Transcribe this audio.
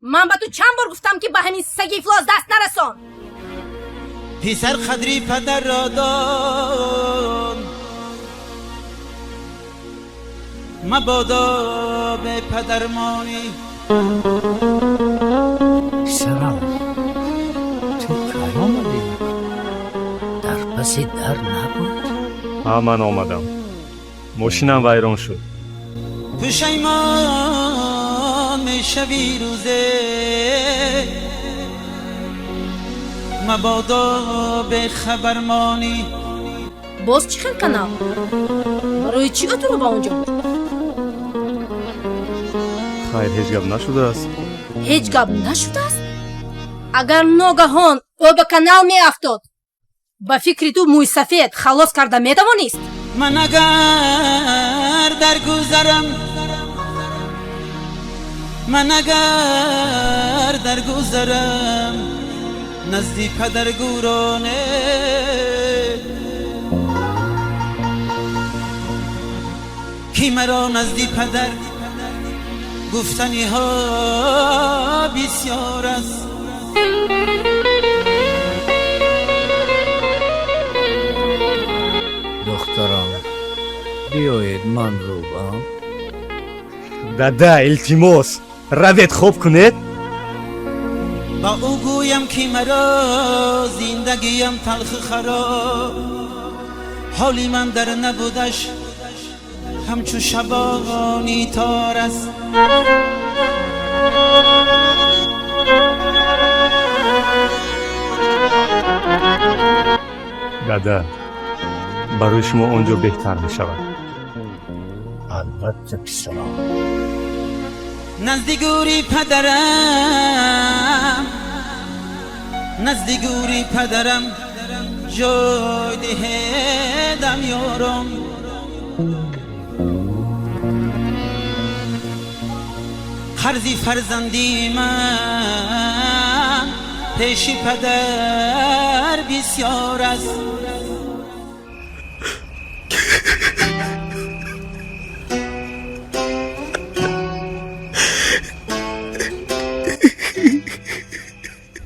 Ман ба ту чанд бор гуфтам, ки ба ҳамин саги ифлос даст нарасон. Писар қадри падарро дон, мабодо бепадар монӣ. Писарам, ту кай омадӣ? Дар паси дар набуд. Ҳа, ман омадам, мошинам вайрон шуд. Пушаймон мешавӣ рӯзе, мабодо бехабар монӣ. Боз чӣ хел канал? Барои чӣ ӯ туро ба он ҷо бурд? Хайр, ҳеҷ гап нашудааст. Ҳеҷ гап нашудааст? Агар ногаҳон ӯ ба канал меафтод, ба фикри ту мӯйсафед халос карда метавонист? Ман агар даргузарам, ман агар даргузарам, назди падар гӯроне. Ки маро назди падар гуфтаниҳо бисёр аст. Духтарам, биёед, ман рӯбам. Дада, илтимос, равед, хоб кунед. Ба ӯ гӯям, ки маро зиндагиям талху хароб, ҳоли ман дар набудаш ҳамчу шабони тор аст. Дада, барои шумо он ҷо беҳтар мешавад. Албатта, писарам. Назди гӯри падарам, назди гӯри падарам ҷой диҳедам, ёром. Қарзи фарзандии ман пеши падар бисёр аст.